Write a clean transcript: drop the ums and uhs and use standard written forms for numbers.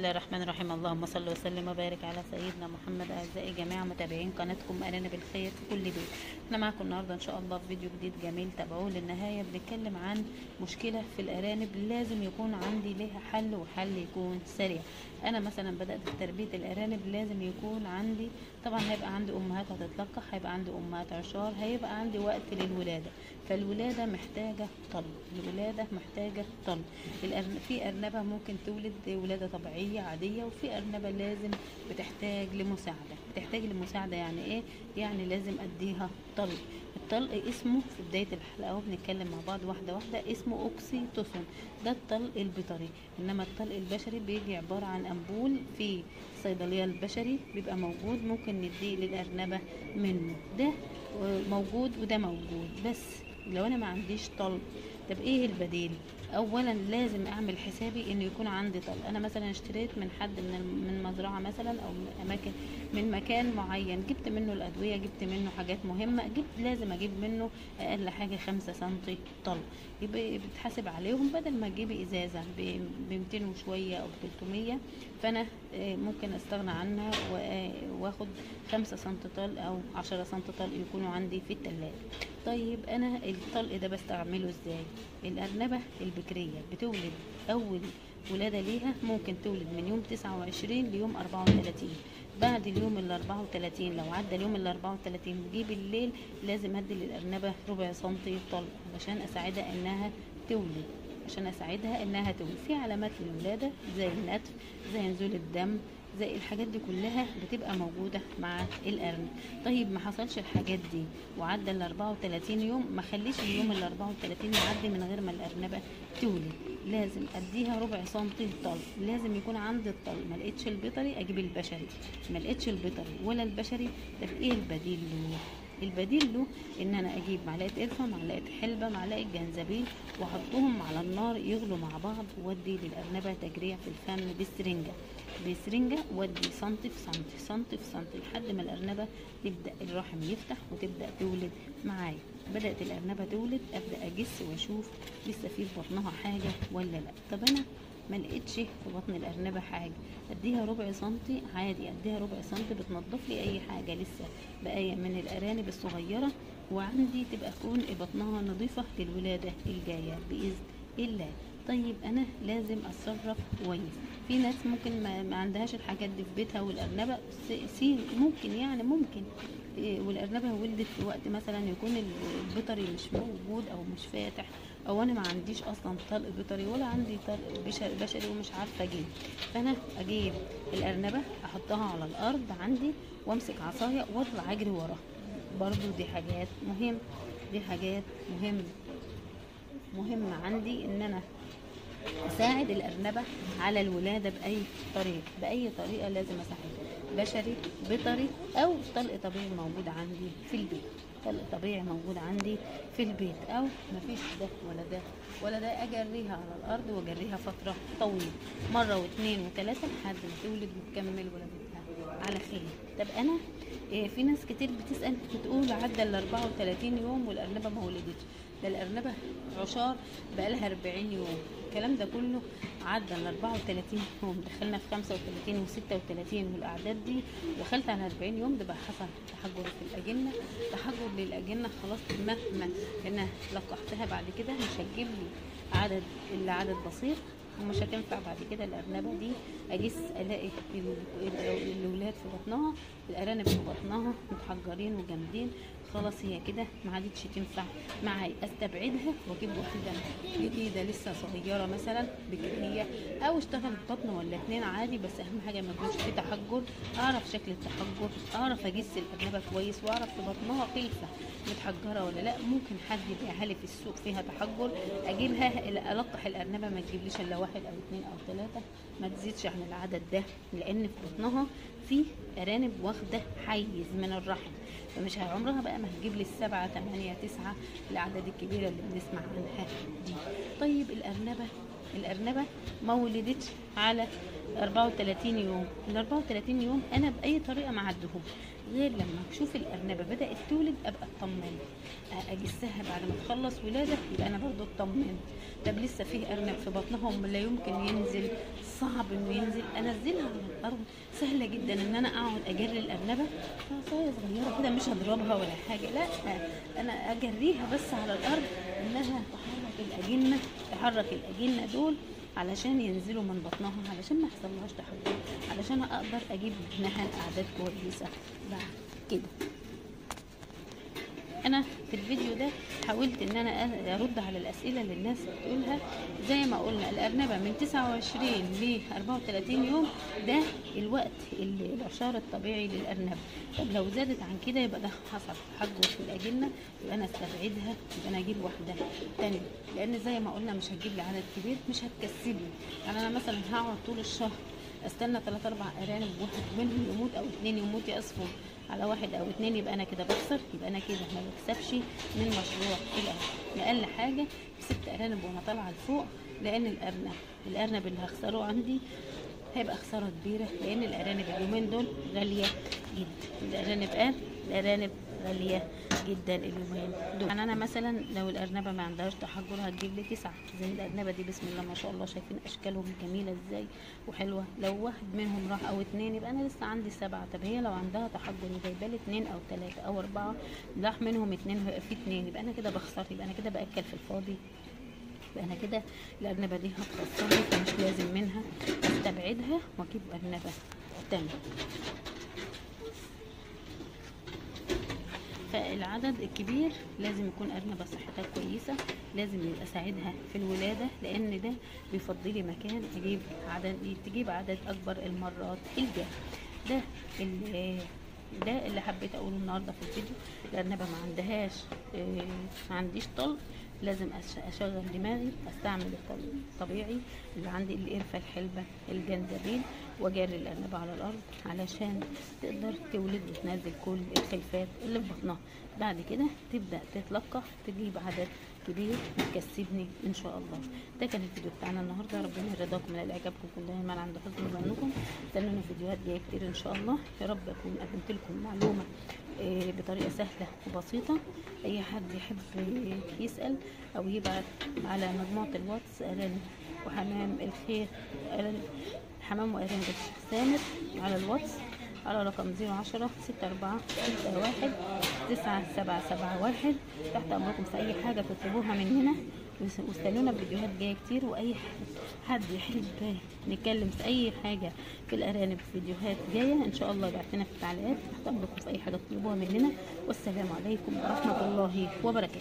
الله الرحمن الرحيم. اللهم صل وسلم وبارك على سيدنا محمد. اعزائي جميع متابعين قناتكم ارانب الخير في كل بيت، احنا معاكم النهارده ان شاء الله في فيديو جديد جميل، تابعوه للنهاية. بنتكلم عن مشكلة في الارانب لازم يكون عندي لها حل، وحل يكون سريع. انا مثلا بدات في تربيه الارانب، لازم يكون عندي طبعا هيبقى عندي امهات هتتلقح، هيبقى عندي امهات عشار، هيبقى عندي وقت للولاده. فالولاده محتاجه طلق، الولادة محتاجه طلق. في ارنبه ممكن تولد ولاده طبيعية عادية، وفي ارنبه لازم بتحتاج لمساعده. بتحتاج لمساعده يعني ايه؟ يعني لازم اديها طلق. الطلق اسمه في بداية الحلقة اهو بنتكلم مع بعض واحدة واحدة، اسمه اوكسيتوسون، ده الطلق البيطري. انما الطلق البشري بيجي عبارة عن امبول في الصيدلية البشري بيبقى موجود، ممكن نديه للارنبه منه، ده موجود وده موجود. بس لو انا ما عنديش طلق، طب ايه البديل؟ اولا لازم اعمل حسابي انه يكون عندي طلق. انا مثلا اشتريت من حد من مزرعة مثلا، او من اماكن، من مكان معين، جبت منه الادوية، جبت منه حاجات مهمة، جبت لازم اجيب منه اقل حاجة 5 سنتي طلق، يبقى بتحاسب عليهم. بدل ما اجيب ازازة ب 200 وشوية او ب 300، فانا ممكن استغنى عنها واخد 5 سنتي طلق او 10 سنتي طلق يكونوا عندي في التلاجة. طيب انا الطلق ده بستعمله ازاي؟ الارنبه البكريه بتولد اول ولاده ليها ممكن تولد من يوم 29 ليوم 34. بعد اليوم ال 34، لو عدى اليوم ال 34 وجي بالليل، لازم ادي للارنبه ربع سنتي طلق عشان اساعدها انها تولد، عشان اساعدها انها تولد. في علامات للولاده زي النتف، زي نزول الدم، زي الحاجات دي كلها بتبقى موجودة مع الارنب. طيب ما حصلش الحاجات دي وعدى ال 34 يوم، ما خليش اليوم ال 34 يعدي من غير ما الارنبه تولد، لازم اديها ربع سنتي طلق. لازم يكون عندي الطلق. ما لقيتش البيطري اجيب البشري، ما لقيتش البيطري ولا البشري، طب ايه البديل له؟ البديل له ان انا اجيب معلقه قرفه، معلقه حلبة، معلقه جنزبيل، واحطهم على النار يغلوا مع بعض، وادي للارنبه تجريع في الفم بالسرنجه، بسرنجه، وادي سنتي في سنتي، سنتي في سنتي، لحد ما الارنبه تبدا الرحم يفتح وتبدا تولد معايا. بدات الارنبه تولد، ابدا اجس واشوف لسه في بطنها حاجة ولا لا. طب انا ما لقيتش في بطن الارنبه حاجة، اديها ربع سنتي عادي، اديها ربع سنتي بتنضف لي اي حاجة لسه باقية من الارانب الصغيرة، وعندي تبقى تكون بطنها نظيفة للولاده الجاية باذن الله. طيب انا لازم اتصرف كويس. في ناس ممكن ما عندهاش الحاجات دي في بيتها، والارنبه سين ممكن، يعني ممكن والارنبه ولدت في وقت مثلا يكون البيطري مش موجود او مش فاتح، او انا ما عنديش اصلا طلق بيطري ولا عندي طلق بشري ومش عارفه اجيب. فانا اجيب الارنبه احطها على الارض عندي، وامسك عصاية واطلع اجري وراها. برضو دي حاجات مهم، دي حاجات مهمة عندي ان انا اساعد الارنبه على الولادة باي طريقه، باي طريقه لازم اساعدها، بشري، بيطري، او طلق طبيعي موجود عندي في البيت، طلق طبيعي موجود عندي في البيت، او مفيش ده ولا ده ولا ده، اجريها على الارض واجريها فترة طويلة، مرة واثنين وثلاثة، لحد ما تولد وتكمل ولادتها على خير. طب انا في ناس كتير بتسال بتقول عدى ال 34 يوم والارنبه ما ولدتش، ده الارنبه عشار بقالها 40 يوم، الكلام ده كله عدى ال 34 يوم، دخلنا في 35 و36 والاعداد دي، دخلت على 40 يوم، ده بقى حصل تحجر في الاجنة، تحجر للاجنه خلاص. مهما انا لقحتها بعد كده مش هتجيب لي عدد الا عدد بسيط، ومش هتنفع بعد كده الارنبه دي. اجس الاقي الاولاد في بطنها، الارانب في بطنها متحجرين وجامدين، خلاص هي كده ما عادتش تنفع معايا، استبعدها واجيب واحدة جديدة لسه صغيرة مثلا بكريه، او اشتغل بطن ولا اتنين عادي، بس اهم حاجة ما يكونش في تحجر، اعرف شكل التحجر، اعرف اجس الارنبه كويس، واعرف في بطنها خلفه متحجره ولا لا. ممكن حد يبيعها لي في السوق فيها تحجر، اجيبها القح الارنبه ما تجيبليش الا 1 او 2 او 3، ما تزيدش عن العدد ده، لان في بطنها في ارانب واخده حيز من الرحم، فمش عمرها بقى ما هتجيب لي 7 8 9 الاعداد الكبيرة اللي بنسمع عنها دي. طيب الارنبه الارنبه ما ولدتش على 34 يوم، ال 34 يوم انا باي طريقه ما اعدهم، غير لما اشوف الارنبه بدات تولد ابقى اطمن، اجسها بعد ما تخلص ولاده يبقى انا برضو اطمن. طب لسه فيه ارنب في بطنهم لا يمكن ينزل، صعب انه ينزل، انزلها على الارض. سهلة جدا ان انا اقعد اجري الارنبه عصاية صغيرة كده، مش هضربها ولا حاجة، لا انا اجريها بس على الارض انها تحرك الاجنة، تحرك الاجنة دول علشان ينزلوا من بطنها، علشان ما يحصلهاش تحجر، علشان اقدر اجيب منها اعداد كويسة بعد كده. انا في الفيديو ده حاولت ان انا ارد على الاسئلة اللي الناس بتقولها. زي ما قلنا الارنبه من 29 ل 34 يوم ده الوقت اللي العشار الطبيعي للارنبه. طب لو زادت عن كده يبقى ده حصل تحجر في الاجنة، يبقى انا استبعدها، يبقى انا اجيب واحدة ثانية، لان زي ما قلنا مش هتجيب لي عدد كبير، مش هتكسبني. يعني انا مثلا هقعد طول الشهر استنى 3 4 ارانب، واحد منهم يموت او 2 يموت، يقصفوا على 1 أو 2، يبقى انا كده بخسر، يبقى انا كده ما بكسبش من مشروع الارنب. اقل حاجة 6 ارانب وانا طالعه لفوق، لان الارنب اللي هخسره عندي هيبقى خسارة كبيرة، لان الارانب اليومين دول غالية جدا. الارانب غالية جدا اليومين دول. يعني انا مثلا لو الارنبه ما عندهاش تحجر هتجيب لي 9 زي الارنبه دي، بسم الله ما شاء الله، شايفين اشكالهم جميلة ازاي وحلوه. لو واحد منهم راح او 2 يبقى انا لسه عندي 7. طب هي لو عندها تحجر وجايبه لي 2 او 3 او 4، راح منهم 2 هيبقى في 2، يبقى انا كده بخسر، يبقى انا كده باكل في الفاضي، يبقى انا كده الارنبه دي هتخسرني، فمش لازم منها، استبعدها واجيب ارنبه تانية. فالعدد الكبير لازم يكون أرنبة صحتها كويسة، لازم يبقى ساعدها في الولادة، لأن ده بيفضلي مكان أجيب عدد، تجيب عدد أكبر المرات الجاية. ده اللي حبيت أقوله النهاردة في الفيديو. الأرنبة ما عندهاش ما عنديش طلق، لازم أشغل دماغي، أستعمل الطلق الطبيعي اللي عندي، القرفة، الحلبة، الجنزبيل، واجري الأرنبة على الأرض علشان تقدر تولد وتنزل كل الخلفات اللي في بطنها. بعد كده تبدأ تتلقح، تجيب عدد كبير تكسبني إن شاء الله. ده كان الفيديو بتاعنا النهارده، ربنا يرضاكم من إعجابكم، كن دايما عند حسن ظنكم. استنونا فيديوهات جاية كتير إن شاء الله. يا رب أكون قدمت لكم معلومة بطريقة سهلة وبسيطة. أي حد يحب يسأل أو يبعت على مجموعة الواتس أرانب وحمام الخير، أرانب حمام وأرانب الشيخ سامر على الواتس على رقم 010 64 61 9771. تحت أمركم في أي حاجة تطلبوها مننا، واستنونا فيديوهات جاية كتير. وأي حد يحب نتكلم في أي حاجة في الأرانب في فيديوهات جاية إن شاء الله يبعت لنا في التعليقات. تحت أمركم في أي حاجة تطلبوها مننا، والسلام عليكم ورحمة الله وبركاته.